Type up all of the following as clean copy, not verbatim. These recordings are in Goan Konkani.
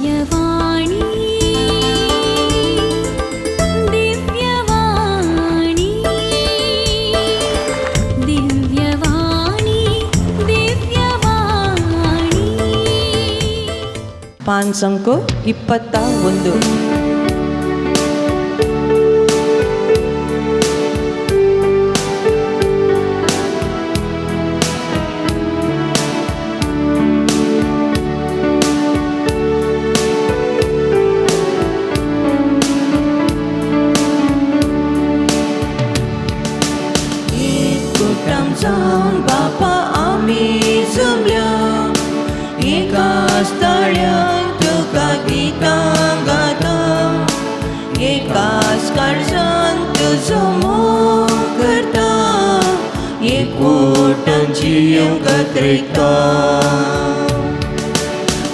दिव्यवाणी दिव्यवाणी दिव्यवाणी दिव्यवाणी. ಪಾನ್ ಸಂಕು 21. एककुटम जावन बापा आमी जमल्या, एकाच ताळ्यान तुका गितां गाता, एकाच काळजान तुजो मोग करता, एकवटान जियोंक कातरयता.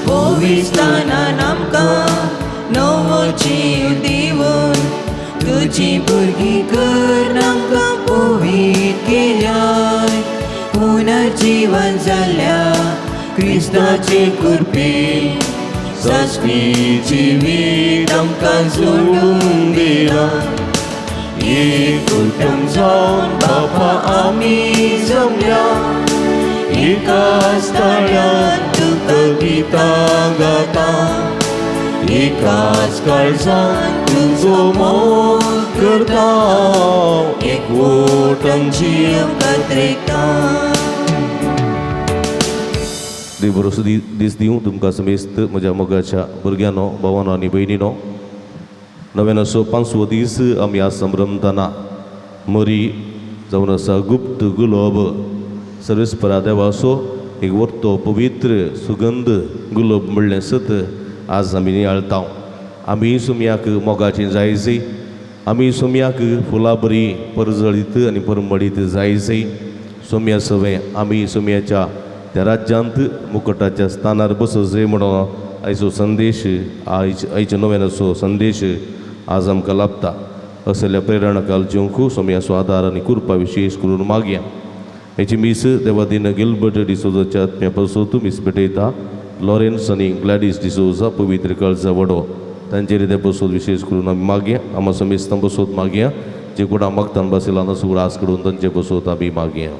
पविस्तानान आमकां नवो जीव दिवन तुजी भुरगीं कर आमकां पवीत केल्याय. पुनर्जीवन जाल्ल्या क्रिस्ताचे कृपेन सासणी जिवीत आमकां जोडून दिलां. एककुटम जावन बापा आमी जमल्या, एकाच ताळ्यान तुका गितां गाता, एकाच काळजान तुजो मोग करता, एकवटान जियोंक कातरयता. देव बरो दीस दिवं तुमकां समेस्त म्हज्या मोगाच्या भुरग्यांनो, भावानो आनी भयणीनो. नव्यानसो पांचवो दीस आमी आज संभ्रमताना मरी जावन आसा गुप्त गुलाब सर्वेस्परा देवाचो एक वर्तो पवित्र सुगंध गुलाब म्हणलें सत आज आमी नियाळता. आमी सुमयाक मोगाची जायजय, आमी सुमयाक फुलां बरी परजळीत आनी परमळीत जायजय. सोम्या सवें आमी सोम्याच्या त्या राज्यांत मुकटाच्या स्थानार बसजय म्हणून आयचो संदेश, आयज आयच्या नव्यानाचो संदेश आज आमकां लाभता. असल्या प्रेरणा काल जिवंक सोम्याचो आदार आनी कृपा विशेश करून मागया. हेची मीस देवादीन गिलबर्ट डिसोजाच्या आत्म्या पासून मीस भेटयता. लॉरेन्स आनी ग्लॅडीस डिसोजा पवित्र काळजा वडो तांचेर ते बसोत विशेश करून आमी मागया. आमा समेस्तां बसोत मागया, जे कोणा मागतान बसयला ना सगळं आस करून तांचे बसोत आमी मागया.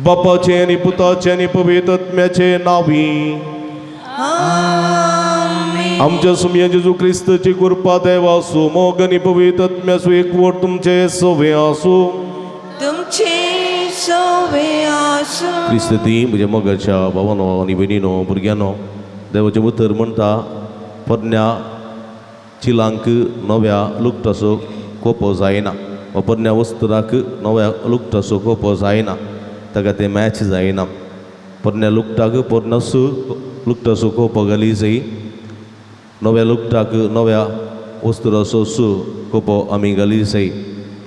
बापाचे आनी पुताचे आनी पवित्र आत्म्याचे नांवी आमच्या सुमया जेजू क्रिस्ताची कृपा, देवासो मोग आनी पवित्र आत्म्याचो एकवट तुमचे सवे आसूं. तुमचे सवे आसूं. क्रिस्ती म्हज्या मोगाच्या भावानो आनी भयणीनो, भुरग्यांनो, देवाचें उतर म्हणटा पोरण्या चिलांक नव्या लुगटाचो कोपो जायना वा पोरण्या वस्त्राक नव्या लुगटाचो कोपो जायना, ताका तें मॅच जायना. पोरण्या लुगटाक पोरण्याचो लुगटाचो कोपो घाली जाय, नव्या लुगटाक नव्या वस्त्राचो सु कोपो आमी घाली जाय,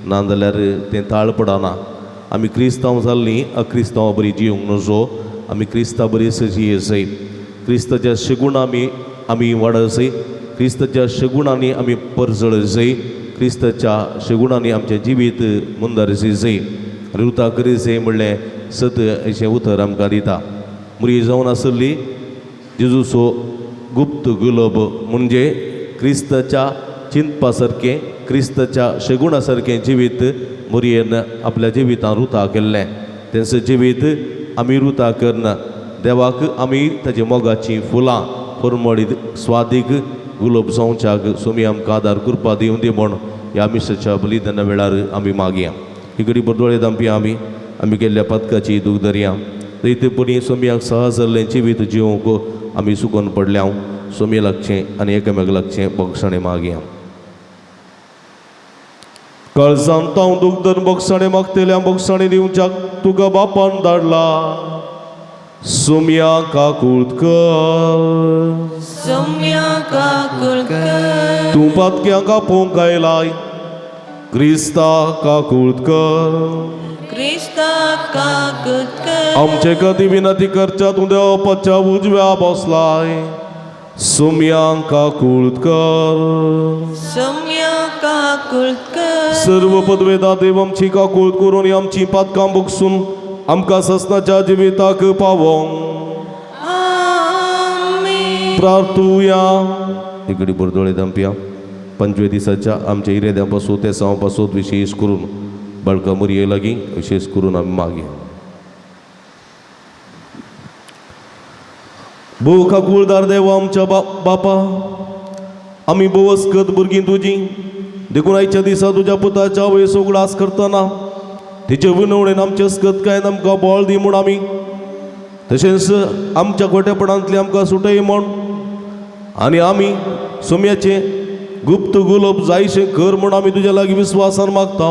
ना जाल्यार तें ताळ पडना. आमी क्रिस्तांव जाल्लीं अक्रिस्तांव बरी जिवंक नजो, आमी क्रिस्तांव बरी जिये जाय. क्रिस्ताच्या शगुण आमी वाडत जाय, क्रिस्ताच्या शगुणांनी आमी परजळ जाय, क्रिस्ताच्या शगुणांनी आमचें जिवीत मुंदार जाय, रुता करी जाय म्हणलें सत अशें उतर आमकां दिता. मुरी जावन आसली जेजूचो गुप्त गुलाब म्हणजे क्रिस्ताच्या चिंतपा सारकें, क्रिस्ताच्या शगुणा सारकें जिवीत मुरयेन आपल्या जिवितान रुता केल्लें. तेंचें जिवीत आमी रुता करना, देवाक आमी ताजे मोगाचीं फुलां परमळीत स्वादीक गुलाब जावच्याक सोमी आमकां आदार कृपा दिवं दी म्हूण ह्या मिसाच्या बलिदाना वेळार आमी मागया. ही घडी बरदोळे दामपी आमी आमी केल्ल्या पदकाची दूख धरया. दैत्यपणी सोमयाक सहज जाल्लें जिवीत जिवंक आमी सुकून पडल्या. सोमी लागचें आनी एकामेक लागचें बोगसणें मागया. काळजांत हांव दूख धरून बोगसणें मागतल्या बोगसणें दिवच्याक तुका बापान धाडला. सोमया काकूळत कर, सोम्या काकूळ कर. तूं पातक्यांक आपोवंक आयलाय, क्रिस्ता काकूळत कर. क्रिस्ता काकूळ कर. आमचे कदी विनंती करच्या तूं देवपाच्या उजव्या बसलाय. सोमया काकूळत कर. सोम्या काकूळ कर. सर्व पदवेदा देव आमची काकूळत करून आमची पातकां बगसून आमकां ससनाच्या जिविताक पावोंक. आमेन. प्रार्थुया. इकडे बोरदोळे दांपया 25 दिसाच्या आमच्या इरेद्यां पासून तेसांव पासून विशेष करून बाळका मुरये लागीं विशेष करून आमी मागया. भोव काकुळदार देवा आमच्या बापा, आमी भोवस्कत भुरगीं तुजी, देखून आयच्या दिसा तुज्या पुताच्या वयस उगडास करतना तिचे विनवणेन आमचे अस्कतकायेन आमकां बळ दी म्हूण आमी, तशेंच आमच्या गोटेपणांतली आमकां सुटय म्हूण, आनी आमी सोम्याचें गुप्त गुलोब जायशें कर म्हूण आमी तुज्या लागीं विस्वासान मागता.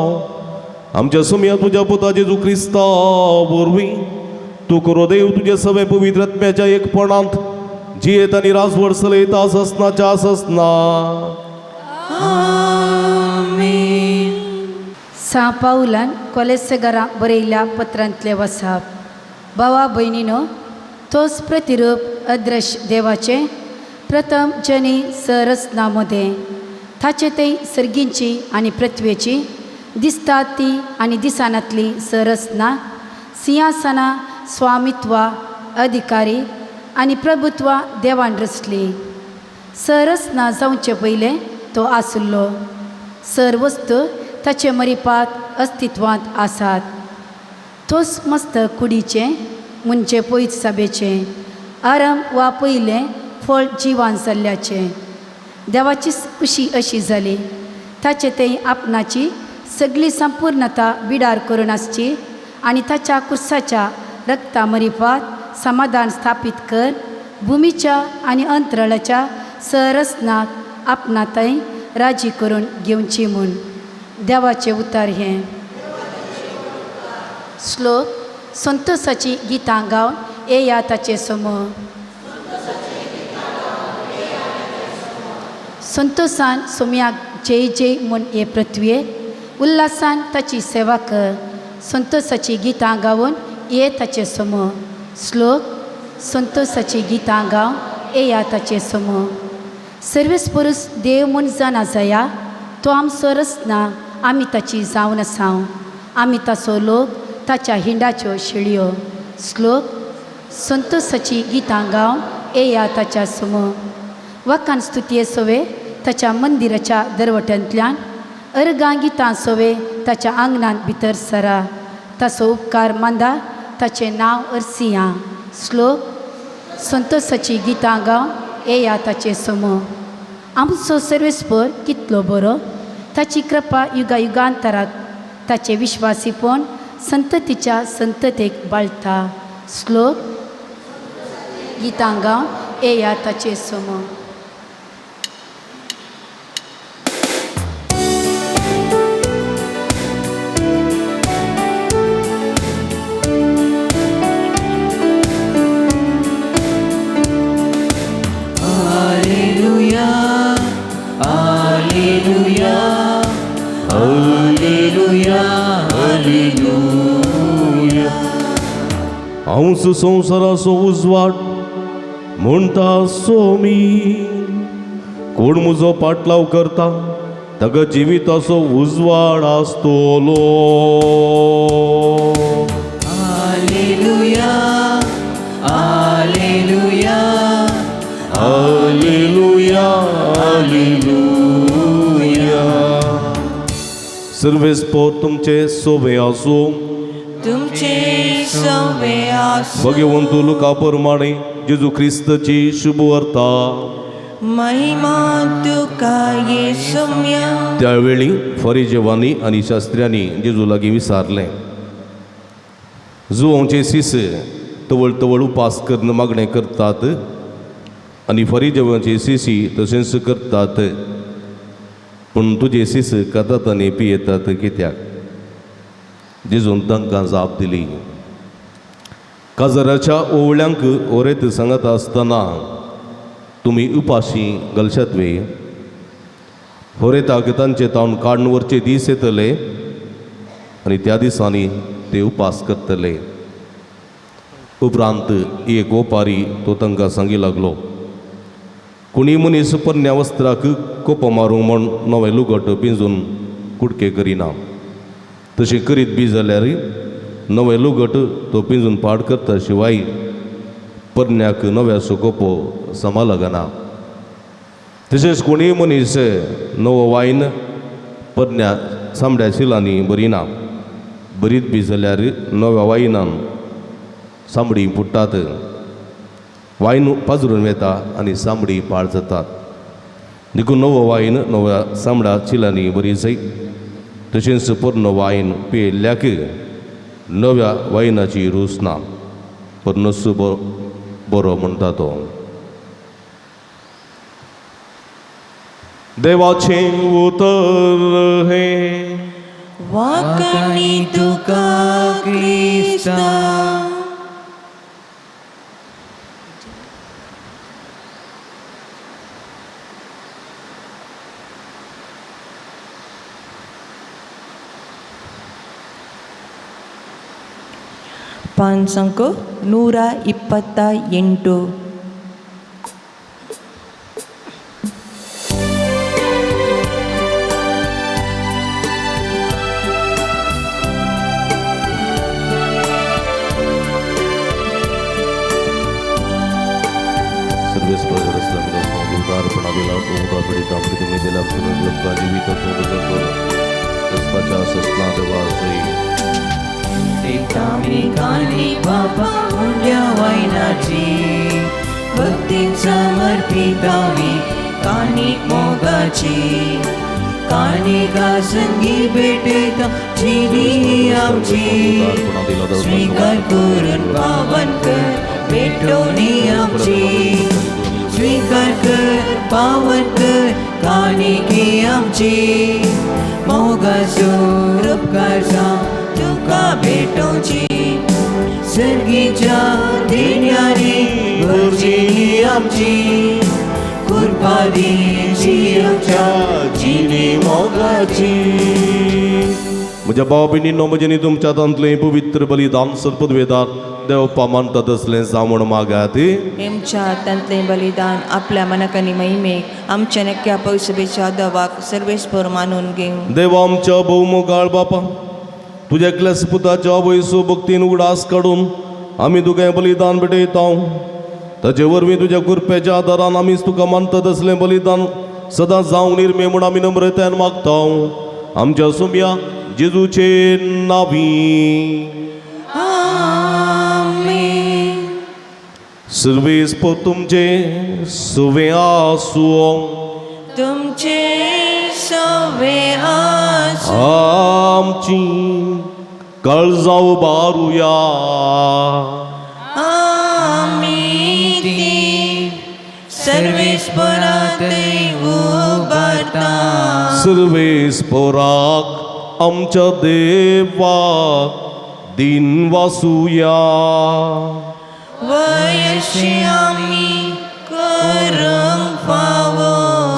आमच्या सोम्या तुज्या पुता जेजू क्रिस्ता वरवीं तूं करो देव तुज्या सगळ्या पवित्र आत्म्याच्या एकपणांत जियेत आनी राजवड चलयता ससनाच्या ससना. सां पावलान कोलेसेगरा बरयल्या पत्रांतले वसाप. भावा भयणीनो, तोच प्रतिरूप अदृश्य देवाचें प्रथम जनी सरसना मदें ताचे थंय सर्गींची आनी पृथ्वेची दिसता ती आनी दिसनातली सरसना सिंहासना स्वामित्वा अधिकारी आनी प्रभुत्वा देवान रचली. सरसना जावचे पयलें तो आसलो. सर वस्तू ताचे मरिपात अस्तित्वांत आसात. तोच मस्त कुडीचें म्हणजे पयत सभेचें आराम वा पयलें फळ जिवान जाल्ल्याचें. देवाची खुशी अशी जाली ताचे थंय आपणाची सगळी संपूर्णता बिडार करून आसची आनी ताच्या कुर्साच्या रक्ता मरिपात समाधान स्थापीत कर भुमीच्या आनी अंतराळाच्या संरचनाक आपणा थंय राजी करून घेवची म्हूण. देवाचें उतर हें. श्लोक संतोषाची गितां गावन येया ताचे समोर. संतोषान सोम्याक जय जय म्हूण हे पृथ्वे उल्हासान ताची सेवा कर. संतोषाची गितां गावन ये ताचे समोर. श्लोक संतोषाची गितां गावन येया ताचे समोर. सर्वेस्परूस देव म्हूण जाणा जाया तो आमचो रचना आमी ताची जावन आसाव. आमी ताचो लोक ताच्या हिंडाच्यो शेळयो. श्लोक संतोषाची गितां गावन येया ताच्या समोर. वाकान स्तुतये सोवे ताच्या मंदिराच्या दरवट्यांतल्यान अर्गां गितां सोवे ताच्या आंगणांत भितर सरा. ताचो उपकार मांदा ताचें नांव अर्सिया. श्लोक संतोषाची गितां गावन येया ताचे समोर. आमचो सर्वेस्पर कितलो बरो, ताची कृपा युगा युगांतराक ताचें विश्वासीपण संततीच्या संततेक बाळटा. श्लोक गितां गावन येया ताचे समोर. हांवच संवसाराचो उजवाड म्हणटा सोमी, कोण म्हजो पाटलाव करता ताका जिविताचो उजवाड आसतलो. Hallelujah, hallelujah, hallelujah, hallelujah. सर्वेस्पोर तुमचे सोबे आसूं. तुमचे सवे आसूं. भगवंत लुका प्रमाणे जेजू क्रिस्ताची शुभवार्ता. महिमा तुका येसुम्या. त्यावेळी फरिजेवांनी आनी शास्त्र्यांनी जेजू लागीं विचारलें, जुवांचे शिस तवळ तवळ उपास करून मागणें करतात आनी फरिजेवांचे शिशी तशेंच करतात, पूण तुजे शिस खातात आनी पियेतात कित्याक? जेजून तांकां जाप दिली, काजराच्या ओवळ्यांक ओरेत सांगता आसतना तुमी उपाशी घालशात वे? होरेताक तांचे तावन काडून व्हरचे दीस येतले आनी त्या दिसांनी ते उपास करतले. उपरांत एक ओपारी तो तांकां सांगी लागलो, कोणी मनीस पोरण्या वस्त्राक कोपो मारूंक म्हूण नवें लुगट पिंजून कुडके करिना, तशें करीत बी जाल्यार नवें लुगट तो पिंजून पाड करता शिवाय परन्याक नव्याचो कोपो समा लागना. तशेंच कोणीय मनीस नवो वायन परन्या चामड्या शिलांनी बरिना, बरीत बी जाल्यार नव्या वायनान चामडी फुट्टात, वायन पाजरून वेता आनी चामडी पाळ जातात. देखून नवो वायन नव्या चामड्या चिलांनी बरी जाय. तशेंच पोरनो वायन पियेल्ल्याक नव्या वायनाची रूच ना, पोरनोच बरो म्हणटा तो. देवाचें उतर हें. वाकणी तुका क्रिस्ता. ಪಾನ್ಸಂಕು 128. समर्पितावी काणीक मोगाची काणिका संगी भेटयता जिणी आमची स्वीकार करून पावन कर भेटोवणी आमची स्वीकार कर पावन कर काणिकी आमची मोगाचो उपकार जावं तुका भेटोवची सर्गीच्या देण्याने भरची आमची कृपा दी जिवच्या जिणे मोगाची. म्हज्या भाव भयणींनो, म्हजें तुमच्या हातांतलें पवित्र बलिदान सर्पद्वेदार देवपा मानता तसलें जावण मागात. आमच्या हातांतलें बलिदान आपल्या मनाकानी महिमेक आमच्या नक्क्या पौसभेच्या दवाक सर्वेस्पर मानून घेवं. देवा आमच्या भोवमोगाळ बापा, तुज्या एकल्याच पुताच्या आवयसो भक्तीन उगडास काडून आमी तुका हें बलिदान भेटयता. ताचे वरवीं तुज्या कृपेच्या आदारान आमीच तुका मानता तसलें बलिदान सदां जावं निर्मे म्हूण आमी नम्रतायेन मागता. आमच्या सुमया जेजूचे नावी. आमेन. सर्वेस्पर तुमचे सुवे आसूं. तुमचे सवे आसूं. आमची काळजां उबारुया. आमी ती सर्वेस्परात उबारता. सर्वेस्पराक आमच्या देवाक दिन वासुया. वयशी आमी करूंक फावो.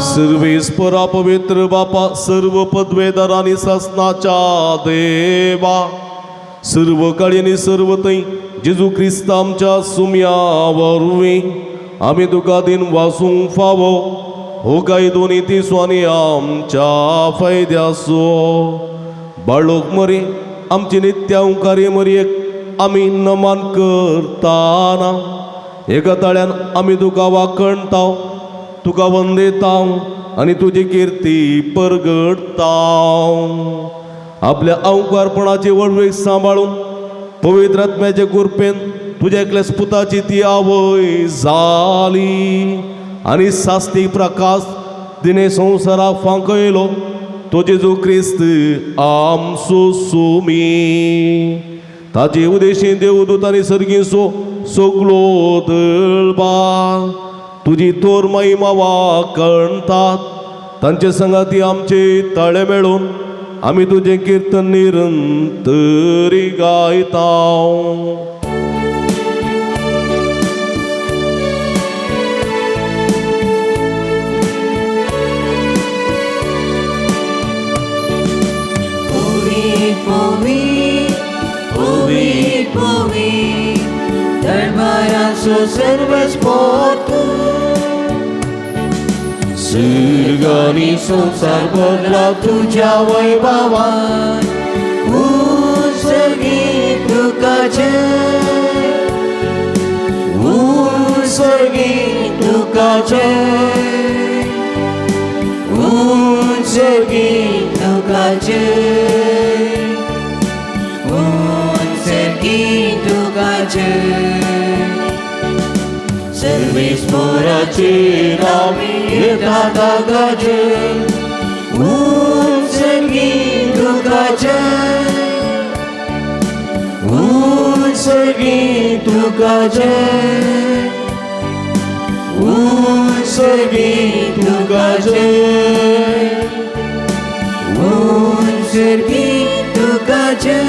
सर्वेस्परा पवित्र बापा, सर्व पदवेदार आनी सासनाच्या देवा, सर्व काळी आनी सर्व थंय जेजू क्रिस्त आमच्या सुमया वरवीं आमी तुका दिन वासूंक फावो. हो कायदो नीतीचो आनी आमच्या फायद्याचो बाळोक मरी आमची नित्य मरयेक आमी नमन करताना एका ताळ्यान आमी तुका वाखणता, तुका वंदेता आनी तुजी किर्ती परगडता. आपल्या अंकारपणाची वळवळीक सांबाळून पवित्र आत्म्याचे कृपेन तुज्या एकल्या पुताची ती आवय जाली आनी सास्तीक प्रकाश तिणें संवसाराक फांकयलो तो जेजू क्रिस्त आमचो सुमी. ताचे उदेशी देवदूत आनी सर्गीचो सगलो दळबा तुजी तोर महिमा वाखणतात. तांचे संगाती आमचे ताळे मेळून आमी तुजें किर्तन निरंतरी गायता. पोवी पोवी दरबाराचो सर्वस्पोत सर्गानी संसार भरला तुझ्या वैभवान उंचगी तुका जय, उंचगी तुका जय, उंचगी तुका जय, उंचगी तुका जय. सर्वेस्पराचे नांव येता ताका जय, उंचगी तुका जय, उंचगी तुका जय, उंचगी तुका जय, उंचगी तुका जय.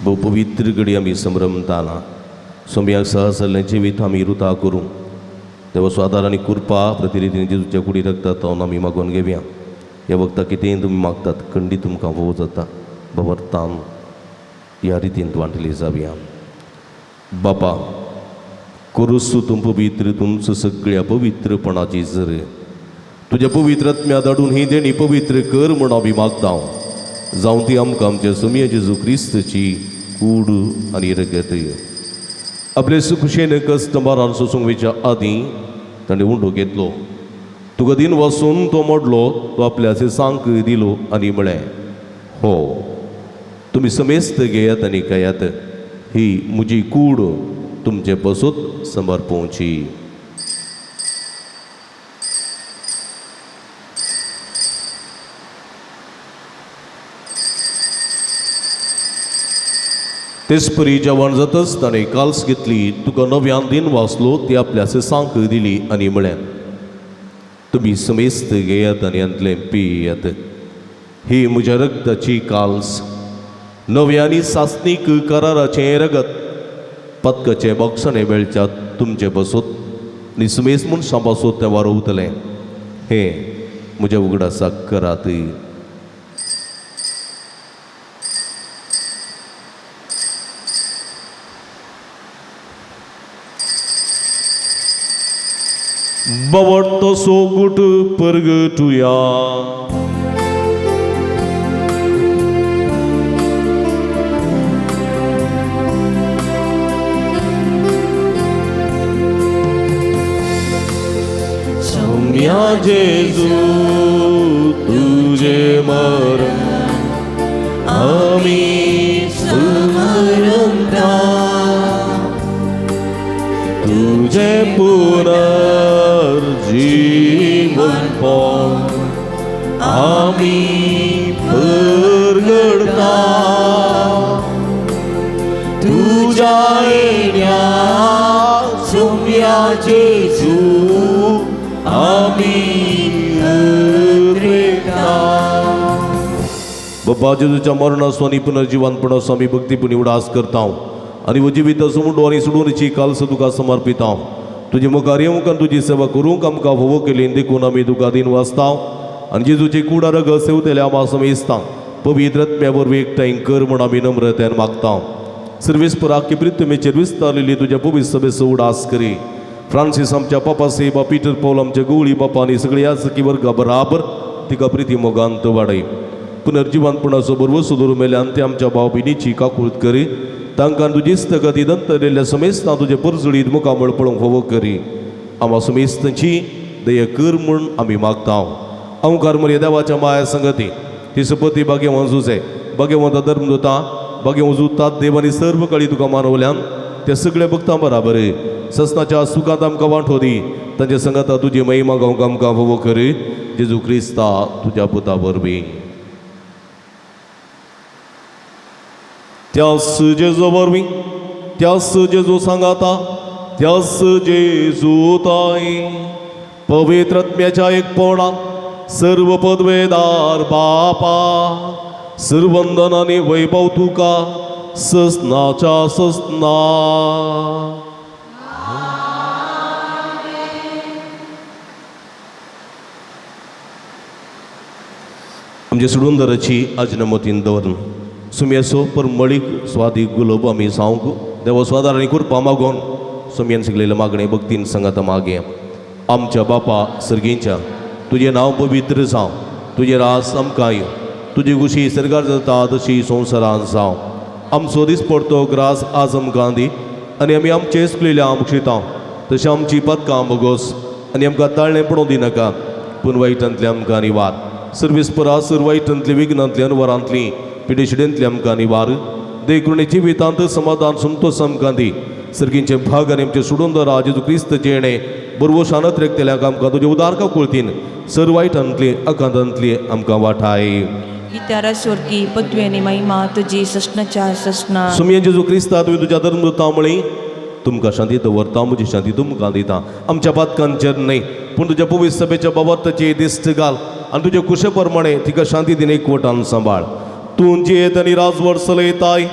भोव पवित्र घडी आमी संभ्रमताना सोमयाक सहसल्लें जिवीत आमी रुता करूं. देवाचो आदार आनी कृपा प्रतिरितीन जेजूच्या कुडी रगतात तावन आमी मागोवन घेवया. ह्या वखदां कितेंय तुमी मागतात खंडीत तुमकां भोव जाता भवरतान ह्या रितीन वांटली जावया. बापा कोरुसू तूं पवित्र तुमचो सगळ्या पवित्रपणाची जर तुज्या पवित्र आत्म्या धाडून ही देणी पवित्र कर म्हूण आमी मागता. जावं ती आमकां आमच्या सोमया जेजू क्रिस्तची कूड आनी रगत. आपले सुखुशेन कस्टमरान सोसूंक वयच्या आदीं ताणें उंडो घेतलो. तुका दिन वसून तो मोडलो, तो आपल्या सांक दिलो आनी म्हळें, हो तुमी समेस्त घेयात आनी खायात, ही म्हजी कूड तुमचे पसूत समर्पोवची. तेचपरी जेवण जातच ताणें काल्स घेतली, तुका नव्यान दिन वाचलो, ती आपल्या सांक दिली आनी म्हळें, तुमी समेस्त घेयात आनी हांतलें पियात, ही म्हज्या रगताची काल्स, नव्या आनी सासणीक कराराचें रगत, पत्कचें बॉक्सणें मेळच्यात तुमचे बसोत आनी समेस्त मनशां पासत तें वारोवतलें, हें म्हज्या उगडासाक करात. बवडतो सोगुट परगटुया. सौम्या जेजू तुझे मरण आमी स्मरता, तुझे पुनर्जीवन आमी परगडता, तुझ्या येण्या सौम्या जेजू आमी उतरता. बाबा जेजूच्या मरणाचो आनी पुनर्जिवनपणाचो आमी भक्तीपूर्ण उडास करता आनी वो जिवीत मुंडो आनी सोडूनची कालस तुका समर्पिता. तुजे मुखार येवंक आनी तुजी सेवा करूंक आमकां फोवो केली देखून आमी तुका दिन वाचता आनी जेजूची कुडा रगत सेवतल्या आमा समेस्ता पवित्र आत्म्या वरवीं एकठांय कर म्हूण आमी नम्रतेन मागता. सर्वेस्पराक की पृथ्वीचेर विस्तारलेली तुज्या पवित्र सभेचो उडास करी. फ्रांसीस आमच्या पापा सेबा पीटर पौल आमच्या गवळी बापा आनी सगळ्या सखी वर्गा बराबर तिका प्रिती मोगांत वाडय. पुनर्जिवनपणाचो बरवसो धरून मेल्यान ते आमच्या भाव भयणीची काकूळत करी. तांकां तुजी इस्तगती दंतरिल्ल्या समेस्तां तुजे परजळीत मुखामळ पळोवंक फावो करी. आमा समेस्तांची दया कर म्हूण आमी मागता. अंकार मरे देवाच्या माया संगती ती सपती भाग्यवान जुजे भाग्यवंत धर्मदुता भाग्यवान जुतात देव आनी सर्व काळी तुका मानवल्यान त्या सगळ्या भक्तां बराबर ससनाच्या सुखांत आमकां वांटो दी. तांच्या संगता तुजी महिमा गावंक आमकां फावो करी. जेजू क्रिस्ता तुज्या पुता वरवीं. त्यास जेजू वरवीं, त्यास जेजू सांगाता, त्यास जेजू ताई पवित्र आत्म्याच्या एकपणा सर्व पदवेदार बापा सर्वंदन आनी वैभव तुका ससनाच्या ससना. आमचे सुडुंदराची आजनमतीन दवरून सुम्याचो परमळीक स्वादीक गुलोब आमी सावंक देवा स्वादार आनी कृपा मागोवन सुम्यान शिकलेले मागणें भक्तीन सांगाता मागे. आमच्या बापा सर्गींच्या तुजें नांव पवित्र जावं, तुजें रास आमकां येवं, तुजी खुशी सर्गार जाता तशी संवसारान जावं. आमचो दिसपडतो ग्रास आज आमकां दी आनी आमी आमचे चुकलेल्या आमक्षिता तशें आमची पदकां बोगोस आनी आमकां ताळणें पडोवं दिनाका पूण वायटांतली आमकां निवार सर्वीस परा सर वायटांतली विघ्नांतली अनवरांतली पिडेशिडेंतली आमकां निवार देखून जिवितांत समाधान संतोष आमकां दी सर्गींचे भाग आनी आमचे सोडून दरा जेजू क्रिस्त जेणे बरवशानत रेखतल्याक आमकां तुजे उदार काकुळतीन सर वायटांतली अकांतांतली आमकां वाठाय. कित्यारा स्वर्गी पदवी आनी महिमा तुजी ससनाच्या ससना. सुमये जेजू क्रिस्ता तुवें तुज्या धर्मदूता म्हळी तुमकां शांती दवरता म्हजी शांती तुमकां दिता आमच्या पातकांचेर न्हय पूण तुज्या पवित्र सभेच्या बाबताची दिश्ट घाल आनी तुजे कुशे प्रमाणे तिका शांती दिन एकवटान सांबाळ. तूं जियेत आनी राजवट चलयताय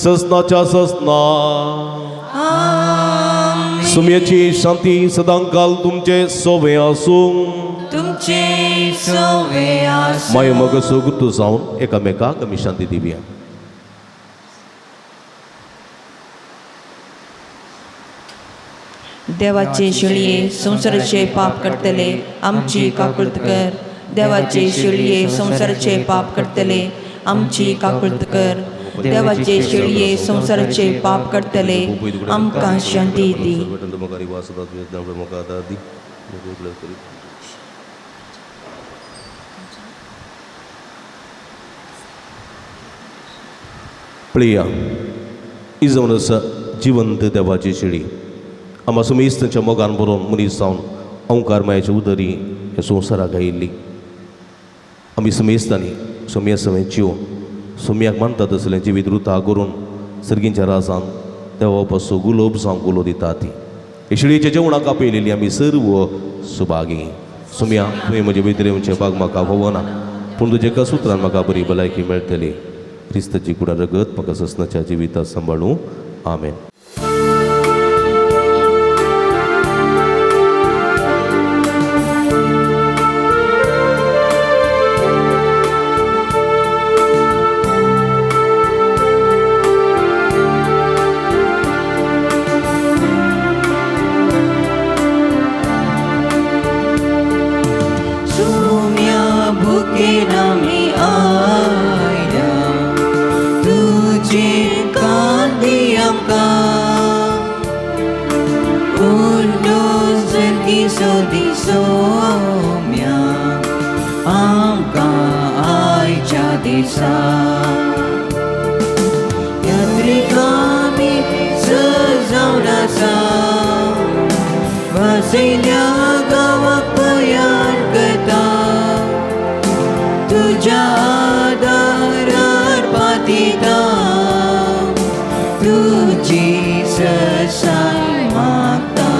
ससनाच्या ससना. सुमयेची शांती सदांकाल तुमचे सोवे आसूं. तुमचे सोवे आसूं. माय मग गुत्तू जावन एकामेकाक आमी शांती दिवया. देवाचे शेळये संवसाराचे पाप करतले आमची काकुळत कर. देवाचे शेळये संवसाराचे पाप करतले आमची काकुळत कर. देवाचे शेळये संवसाराचे पाप करतले आमकां शांती दी. पळया ही जावन आसा जिवंत देवाची शेळी आमा सुमेस तांच्या मोगान बरोवन मनीस जावन ओंकार मायाची उदरी ह्या संवसाराक आयिल्ली. आमी सुमेस्तांनी सोम्या सवें जिवन सोम्याक मानता तसलें जिवीत रुता करून सर्गींच्या राजान देवा पासून गुलोब जावंक उलो दिता ती हे शेळयेच्या जेवणाक आपयलेली आमी सर्व सुभागी. सोम्या तुवें म्हजे भितर येवचें भाग म्हाका होवना पूण तुज्या एका सुत्रान म्हाका बरी भलायकी मेळटली. क्रिस्ताची कुडा रगत म्हाका ससनाच्या जिवितात सांबाळूं. आमेन. सुम्या भुकेन आमी आयल्या तुजे कांदी आमकां उंडो सर्गी सोदी सोम्या आमकां आयच्या दिसा यात्रिकामी सजावन आसा वसयल्या गांवाक पयाण करता तुज्या आदारार पातिता तुजी ससाय मागता.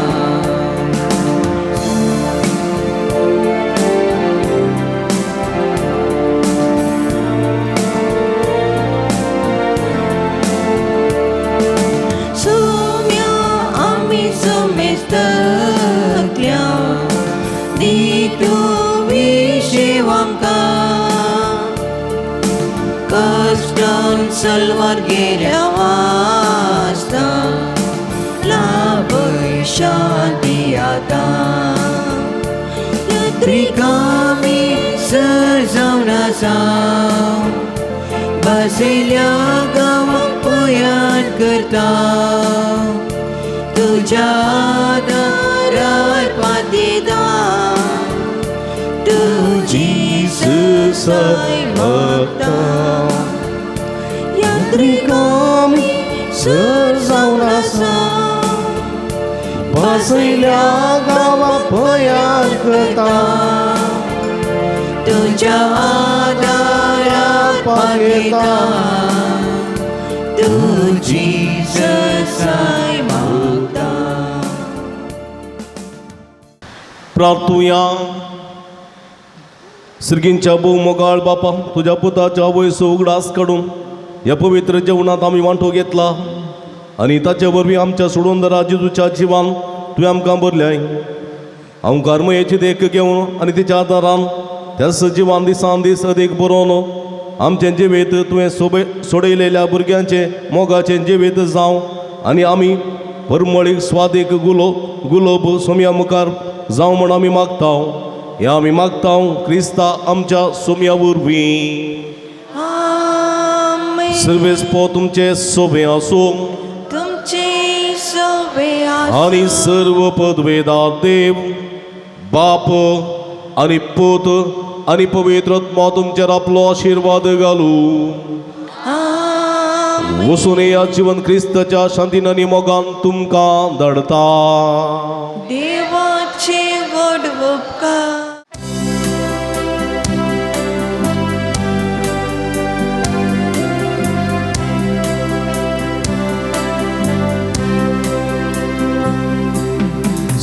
सुम्या आमी समेस्तकल्या दी तूं विशेव आमकां कश्टान सलवार गेल्या वास्ता लाभय शांती आतां. यात्रिकामी सजावन आसा बसयल्या गांवाक पयाण करता तुज्या दारार पातिता तुजी ससाय मागता. यात्रिकामी सजावन आसा बसयल्या गांवाक पयाण करता तुज्या आदारार पातिता तुजी ससाय मागता. प्रार्थुया. सर्गींच्या भोव मोगाळ बापा तुज्या पुताच्या आवयचो उगडास काडून ह्या पवित्र जेवणांत आमी वांटो घेतला आनी ताचे वरवीं आमच्या सोडून दरा जेजूच्या जिवान तुवें आमकां भरल्याय. आमकां मयेची देख घेवन आनी तिच्या आदारान त्याच जिवान दिसान दीस अदीक बरोवन आमचें जिवीत तुवें सोडयलेल्या भुरग्यांचें मोगाचें जिवीत जावं आनी आमी परमळीक स्वादीक गुलोब सोम्या मुखार जावं म्हण आमी मागता. हें आमी मागता क्रिस्ता आमच्या सोम्या वरवीं. सर्वेस्पो तुमचे सोबे आसूं तुमचे सोबे आसूं. आनी सर्व पदवेदार देव बाप आनी पूत आनी पवित्र आत्मा तुमचेर आपलो आशिर्वाद घालूं. आमेन. वसून या जिवन क्रिस्ताच्या शांतीन आनी मोगान तुमकां धाडता. देवाचे व्हड उपकार.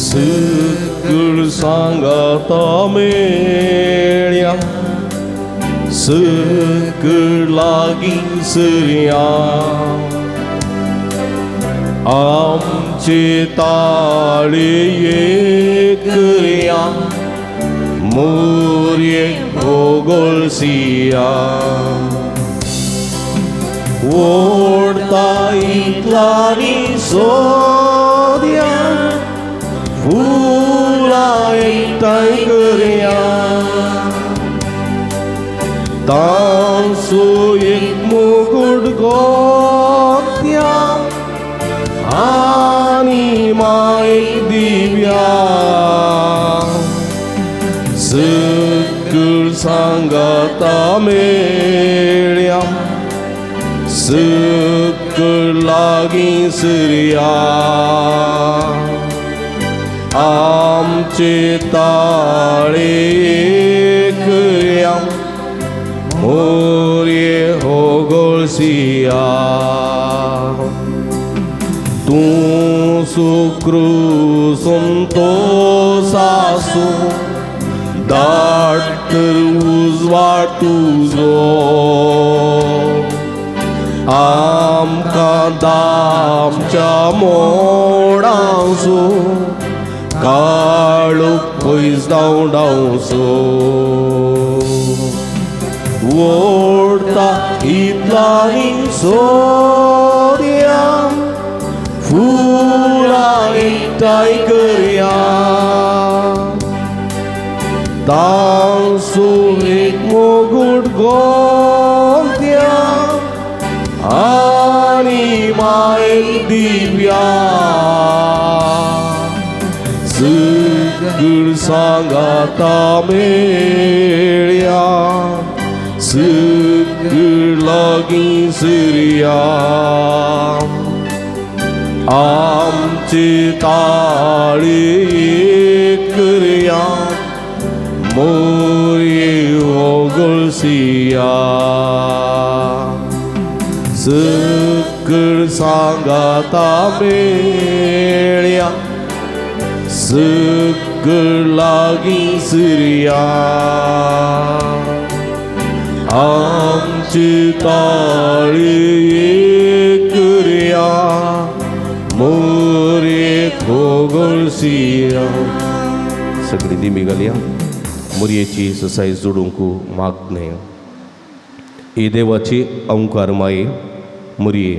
सकळ सांगाता मेळ्या सकळ लागीं सरया आमचे ताळे करया मोरये भोगोळसिया ओडता इतलानी सोदया फुलां एकठांय करया तांचो एक मुकुट गोत्या आनी माय दिव्या सकळ सांगाता मेळ्या सकळ लागीं सरया आमचे ताळे करया मोरये होगोळसिया तूं सुक्रू संतोसासू दाट तर उजवाड तुजो आमकां दामच्या मोडांसो काळो पयस धांवडावचो ओडता इतलानी सोदया फुलां एकठांय करया तांचो एक मुकुट गोत्या आनी माय दिव्या सकळ सांगाता मेळ्या सकळ लागीं सरया आमचे ताळे करया मोरये होगोळसिया सकळ सांगाता मेळ्या सकळ लागीं सरया आमची ताळी करया मोरये होगोळसिया. सगळी दिमी घालया मोरयेची ससाय जोडूंक मागणें. ही देवाची अंकार माये मोरये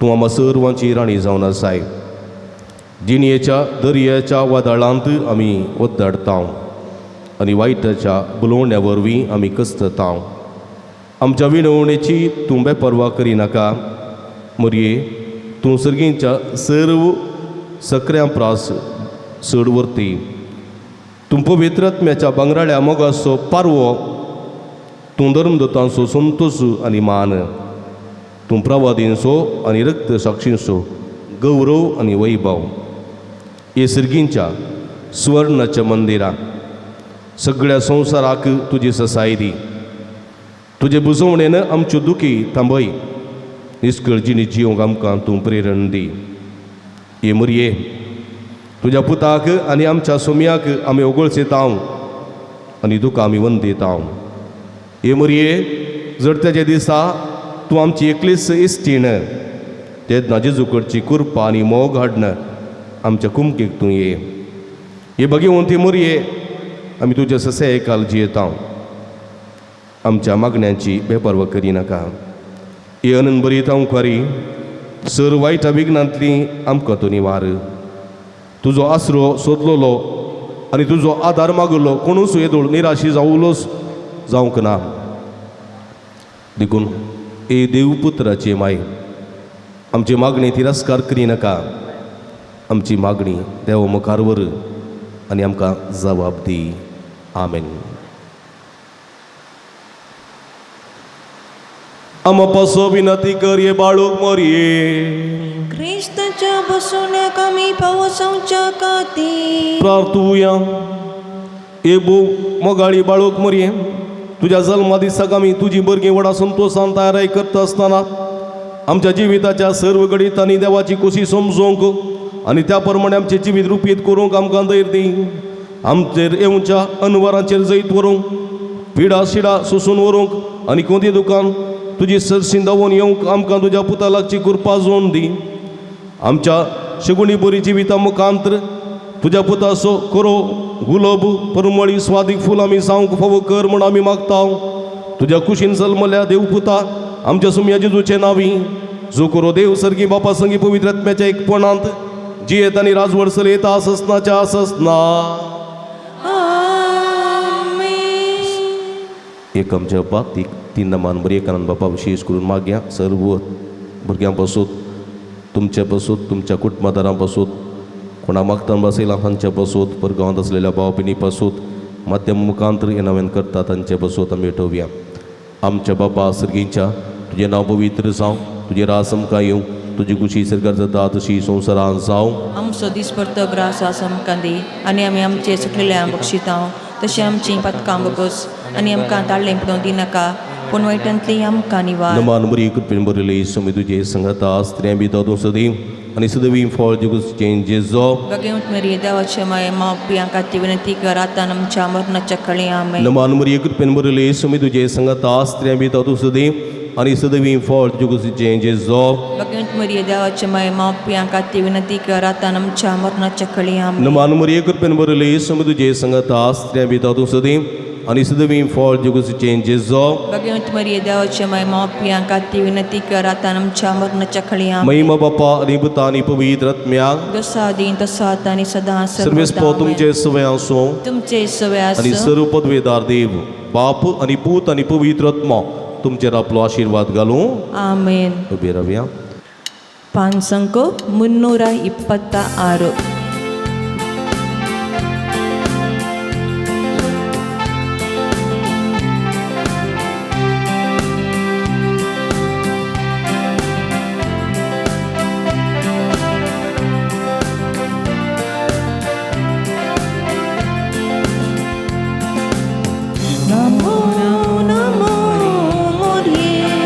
तूं आमा सर्वांची राणी जावन आसाय. जिणयेच्या दर्याच्या वादळांत आमी ओद्दाडता आनी वायटाच्या बुलोवण्या वरवीं आमी कसता. आमच्या विनवणेची तूं बेपर्वा करिनाका मोरये तूं सर्गींच्या सर्व सक्र्यां प्रास चड वरती. तूं पवित्र आत्म्याच्या भांगराळ्या मोगाचो पारवो तूं धर्मदूतांचो संतोश आनी मान तूं प्रवादींचो आनी रक्त साक्षींचो गौरव आनी वैभव. हे सर्गींच्या सुवर्णाच्या मंदिरां सगळ्या संवसाराक तुजी ससाय दी. तुजे बुजवणेन आमच्यो दुखी थांबय निस्कळ जिणी जिवंक आमकां तूं प्रेरण दी. हे मोरये तुज्या पुताक आनी आमच्या सोम्याक आमी ओगळसेता आनी तुका आमी वंदिता. हे मोरये जडत्याच्या दिसा तूं आमची एकलीच इश्टीण तेन्ना जेजू कडची कृपा आनी मोग हाडन आमच्या कुमकेक तूं ये. हे भगवंती मोरये आमी तुज्या ससे काल जियेता. आमच्या मागण्यांची बेपर्वा करिनाका. हे अनंत बरी अंकुरी सर वायट विघ्नांतली आमकां तूं निवार. तुजो आसरो सोदलोलो आनी तुजो आदार मागलो कोणूच येदोळ निराशी जावलोच जावंक ना. देखून ए देवपुत्राचे माय, आमची मागणी तिरस्कार करिनाका, आमची मागणी देवा मुखार व्हर आनी आमकां जबाब दी. आमेन. आमा पासो विनंती कर ये बाळूक मोरये. क्रिस्ताच्या बसवण्याक आमी पावसाच्या खातीर प्रार्थुया. ए भो मोगाळी बाळूक मोरये, तुज्या जल्मा दिसाक आमी तुजी भुरगीं व्हडा संतोशान तयाराय करता आसतना आमच्या जिविताच्या सर्व घडितांनी देवाची खोशी समजोवंक आनी त्या प्रमाणे आमचें जिवीत रुपीत करूंक आमकां धैर्य दी. आमचेर येवच्या अनवरांचेर जैत व्हरूंक, पिडा शिडा सोसून व्हरूंक आनी कोंती दुकान तुजी सरशीं दावोन येवंक आमकां तुज्या पुता लागची कृपा जोन दी. आमच्या शगुणी बरी जिविता मुखांत्र तुज्या पुताचो करो गुलोब परमळी स्वादीक फूल आमी जावंक फावो कर म्हूण आमी मागता. तुज्या कुशीन जल्मल्या देवपुता आमच्या सुमया जेजूचे नांवी, जो करो देव सर्गी बापा संगी पवित्र आत्म्याच्या एकपणांत जियेत आनी राजवड चलयता आससनाच्या आससना. एक आमच्या बाप ती तीन नामान बरी एकानंद बापा विशेष करून मागया सर्व भुरग्यां पासून, तुमच्या पासून, तुमच्या कुटुंबादारां पासून, कोणा मागतान बसयला तांच्या पासून, परगांवांत आसलेल्या भाव भयणी पासून, माध्यम मुखांतर हे नव्यान करता तांचे पासून आमी भेटोवया. आमच्या बापा सर्गींच्या, तुजें नांव पवित्र जावं, तुजें रास आमकां येवं, तुजी खुशी सरकार जाता तशी संवसारांत जावं. आमचो दिसपडतो ग्रास आस आमकां दी आनी आमी आमचे सुकलेल्या बक्षितां तशें आमचीं पथकां बगोस आनी आमकां ताळ्ळें पडोवंक दिनाका, पूण वायटांतली आमकां निवार. नमान बरी कृपेन बरयली समी तुजे संगता, स्त्रियां भितर तूं सदीव आनी सदवी फळ जिगुचें जेजो. भगवंत मरिये देवाचे माये, मावपियां खातीर विनंती कर आतां आमच्या मरणाच्या कळी. आमेन. नमान मरिये कृपेन बरयली समी तुजे संगता, स्त्रियां भितर तूं सदीव आनी सदवी फळ जिगुचें जेजो. भगवंत मरिये देवाचे माये, मावपियां खातीर विनंती कर आतां आमच्या मरणाच्या कळी. आमेन. नमान मरिये कृपेन बरयली समी तुजे संगता, स्त्रियां भितर तूं सदीव आनी सदवी फळ जिगुचें जेजो. भगवंत मरिये देवाचे माये, मावपियां खातीर विनंती कर आतां आमच्या मरणाच्या कळी. आमेन. महिमा बापा आनी पुता आनी पवित्र आत्म्याक, जसा आदीं तसो आतां आनी सदां सर्वेस्पो तुमचे सवय आसूं तुमचे सवय आनी आसूं. सर्व पदवेदार देव बाप आनी पूत आनी पवित्र आत्मो तुमचेर आपलो आशिर्वाद घालूं. आमेन. उबी रावया. ಪಾನ್ಸಂಕೋ 326. ನಮೋ ನಮೋ ಮೊರಿಯೇ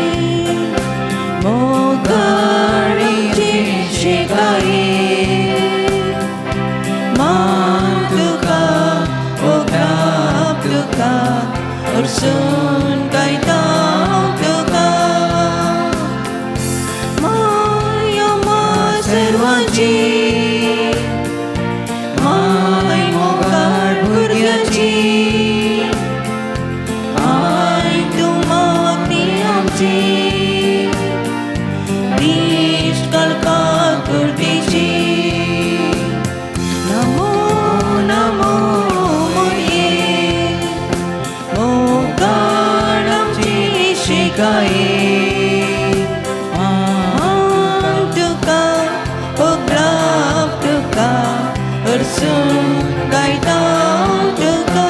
मोगाळीचे शिकाये, मान तुका ओगाप तुका उरसून गायता तुका, माया मा सर्वांची माय मोगाळ भुरग्याची, I तूं मागणी आमची दीस कलकाकुर्तीची. नमो नमो मोरये मोगाळ आमची शिकाये, मान तुका ओग्राप तुका उरसून गायता तुका,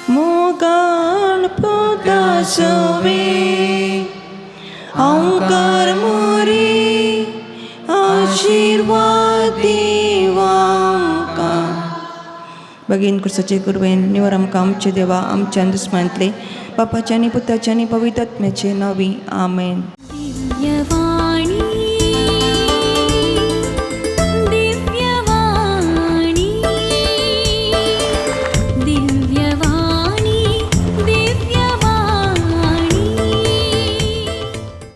मोगाळ पुता सोवे ओंकार मोरी आशिर्वाद दिवांका. भगीन कुर्साचे कुरवेन निवर आमकां आमचे देवा आमच्या दुस्मांतले बापाच्या आनी पुताच्या आनी पवित्र आत्म्याचे नांवी. आमेन. दिव्यवाणी.